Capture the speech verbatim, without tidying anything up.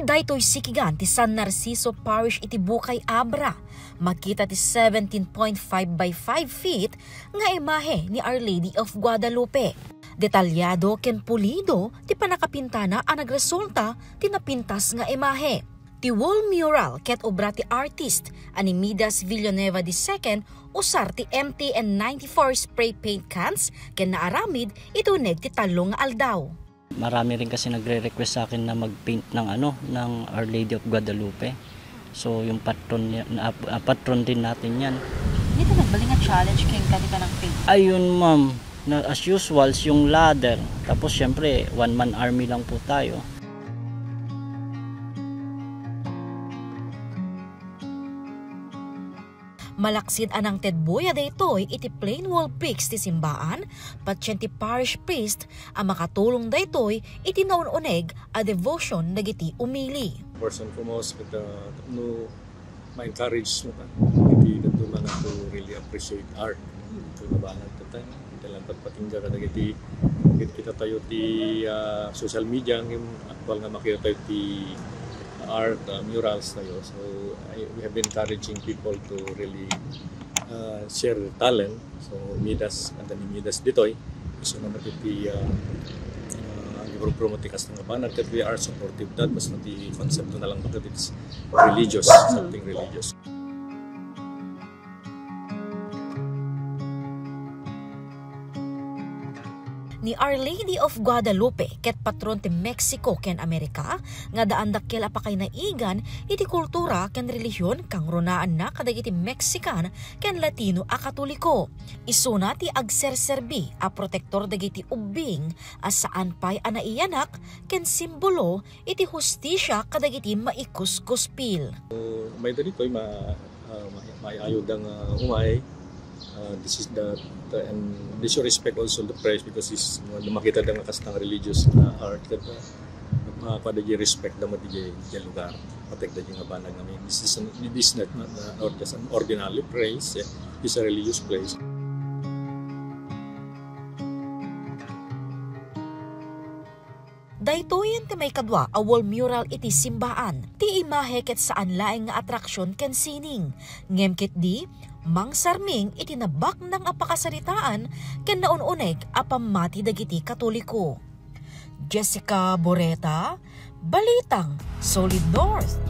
Daytoy sikigan ti San Narciso Parish iti Bukay Abra. Makita ti seventeen point five by five feet nga imahe ni Our Lady of Guadalupe. Detalyado ken pulido ti pannakapintana a nagresulta ti napintas nga imahe. Ti wall mural ket obra ti artist a ni Midas Villanueva the second usar ti M T N ninety-four spray paint cans ken naaramid iti uneg ti tallo nga aldaw. Marami rin kasi nagre-request sa akin na mag-paint ng ano, ng Our Lady of Guadalupe. So yung patron niya, na, ah, patron din natin 'yan. Dito nagbali nga challenge king kani ka ng paint. Ayun, ma'am, na as usual, yung ladder. Tapos syempre, one man army lang po tayo. Malaksid a nangted buya daytoy iti plain wall bricks ti simbaan, patien ti parish priest a makatulong daytoy iti naun-uneg a devotion dagiti umili. First and foremost, ket uh, no, ma-encourage no ka iti dadduma nga to really appreciate art. Ito nga banag tayo. Ito lang pagpatingga kadagiti, kita tayo ti uh, social media, ngem aktual nga makita tayo ti art uh, murals tayo. So I, we have been encouraging people to really uh, share their talent. So Midas, kanta ni Midas ditoy. So naman iti uh, uh, promote ti kasta nga banag that we are supportive that, basta ti konsepto na lang bakit it's religious, something religious. Ni Our Lady of Guadalupe ket patron ti Mexico ken Amerika nga daan dakkel a pakaynaigan iti kultura ken relihion kangrunaanna kadagiti Mexican ken Latino a Katoliko. Isuna ti agserserbi a protektor dagiti ubbing a saan pay a naiyanak ken simbolo iti hustisia kadagiti maikuskuspil. May dagitoy ma uh, may, may ayudang uh, umay. Uh, this is the, the and this should respect also the price because is makita da nga kastang religious na art ket uh, mapada di respect da mo di di lugar. Patek da di nga banag nga may this is an, this is not, not uh, or just an ordinary place. Eh. It's a religious place. Daytoyen ti maikadua a wall mural iti simbaan. Ti imahe ket saan laeng nga atraksion ken sining, ngem ketdi mangsarming iti nabaknang a pakasaritaan ken naun-uneg a pammati dagiti Katoliko. Jessica Boreta, Balitang Solid North.